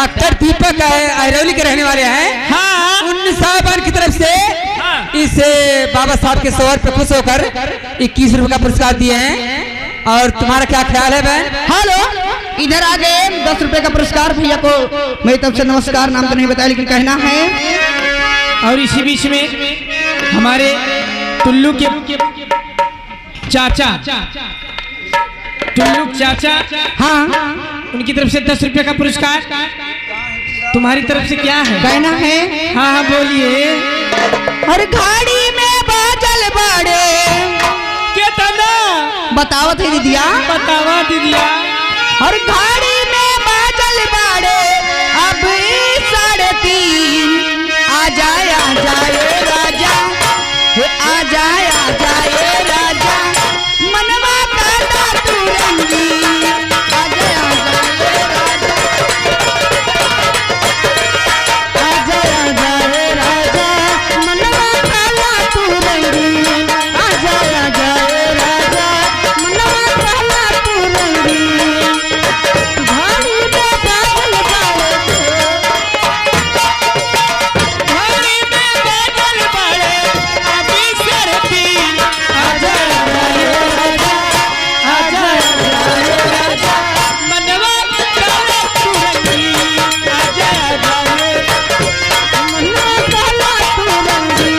Doctor दीपक ऐरौली के रहने वाले हैं। हाँ। उन साहबान की तरफ से हाँ। इस बाबा साहब के सवार पे खुश होकर 21 रुपए का पुरस्कार दिए हैं। और तुम्हारा क्या ख्याल है बहन? हेलो, इधर आ गए 10 रुपए का पुरस्कार भैया को मेरी तरफ से नमस्कार। नाम तो नहीं बताया लेकिन कहना है। और इसी बीच में हमारे टुल्लू के चाचा, टुल्लू चाचा, हाँ, उनकी तरफ से 10 रुपए का पुरस्कार। तुम्हारी तरफ से क्या है? कहना है। हाँ हाँ बोलिए। और घाड़ी में बादल बड़े। केतना? बतावत है दीदिया। बतावा दीदिया। और घाड़ी में बादल बड़े अब 3:30। आ जाए आ जाए राजा, आ जाए आ जाए राजा, मनवा काला तू रंगी। आ जाए आ जाए राजा, आ जाए आ जाए राजा, मनवा काला तू रंगी। आ जाए आ जाए राजा, मनवा काला तू रंगी। घाड़ी में बादल बड़े, घड़ी में बादल बड़े अभी 3:30। आ जाए आ जाए राजा, आ जाए आ जाए राजा, मनवा काला तू रंगी। आ जाए आ जाए, मनवा काला तू रंगी।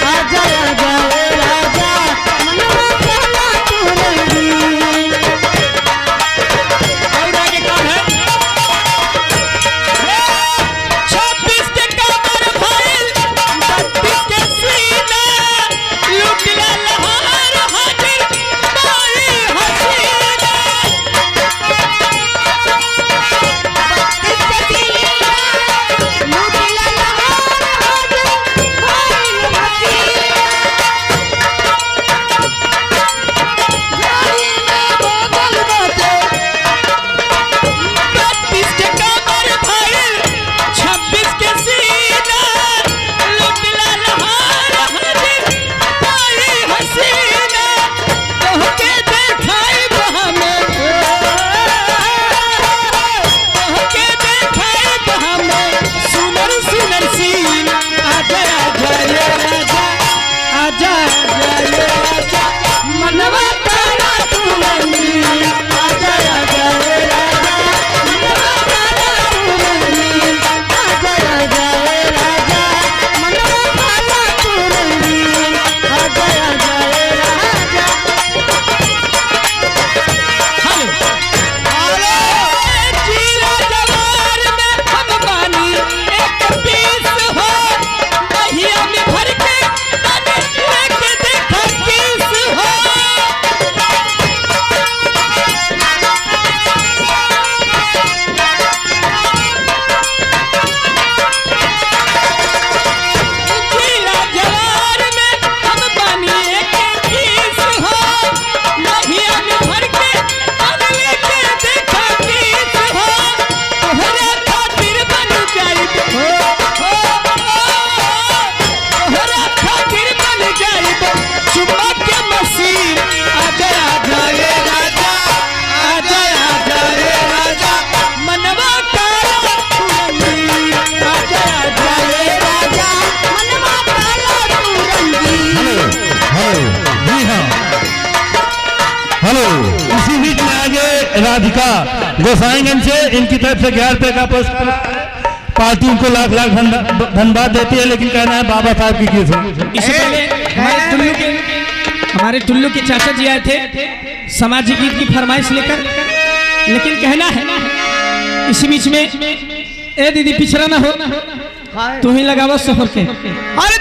आ जाए आ जाए राजा, मनवा काला तू रंगी। और आगे कौन है? 26 के कमर भइल, 32 के सीना, लुटला लहार हाजिर बाई हसीना। 32 के सीना, लूटला लहार हाजिर भाई हसीना। घड़ी में बादल बाटे, 32 के कमर भइल, 26 के सीना, लुटला लहार हाजिर बाई हसीना। तोहके देखाइब हमें, तोहके देखाइब हमें सुनर सुनर सीन। आजा आजा ये राजा, आजा आजा ये राजा, मनवा काला तू रंगी। आजा आजा ये राजा, मनवा काला तू रंगी। आ जाए आ जाए राजा, मनवा काला तू रंगी। आ जाए आ जाए राजा। हेलो, जीरा जवार में हम बानी एक पीस हो, दहिया में भर के तने लेके देखा किस हो। जीरा जवार में हम बानी एक पीस हो, दहिया में भर के तने लेके देखा किस हो। तोहरा खातिर बन जाइब हो, हो, हो, तोहरा खातिर बन जाइब चुम्मा के मसीर। आजा आजा ये राजा, आजा आजा ये राजा, मनवा काला तू रंगी। आजा आजा ये राजा, मनवा काला तू रंगी। हेलो हेलो, जी हाँ, हेलो। इसी बीच में आगे राधिका गोसाईगंज से, इनकी तरफ से 11 रुपए का पुरस्कार। पार्टी उनको लाख लाख धन्यवाद देती है, लेकिन कहना है बाबा साहब की गीत। इससे पहले हमारे टुल्लू के चाचा जी आए थे सामाजिक गीत की फरमाइश लेकर, लेकिन कहना है इसी बीच में, ए दीदी पिछड़ा ना हो, तू ही लगावा सफर के। अरे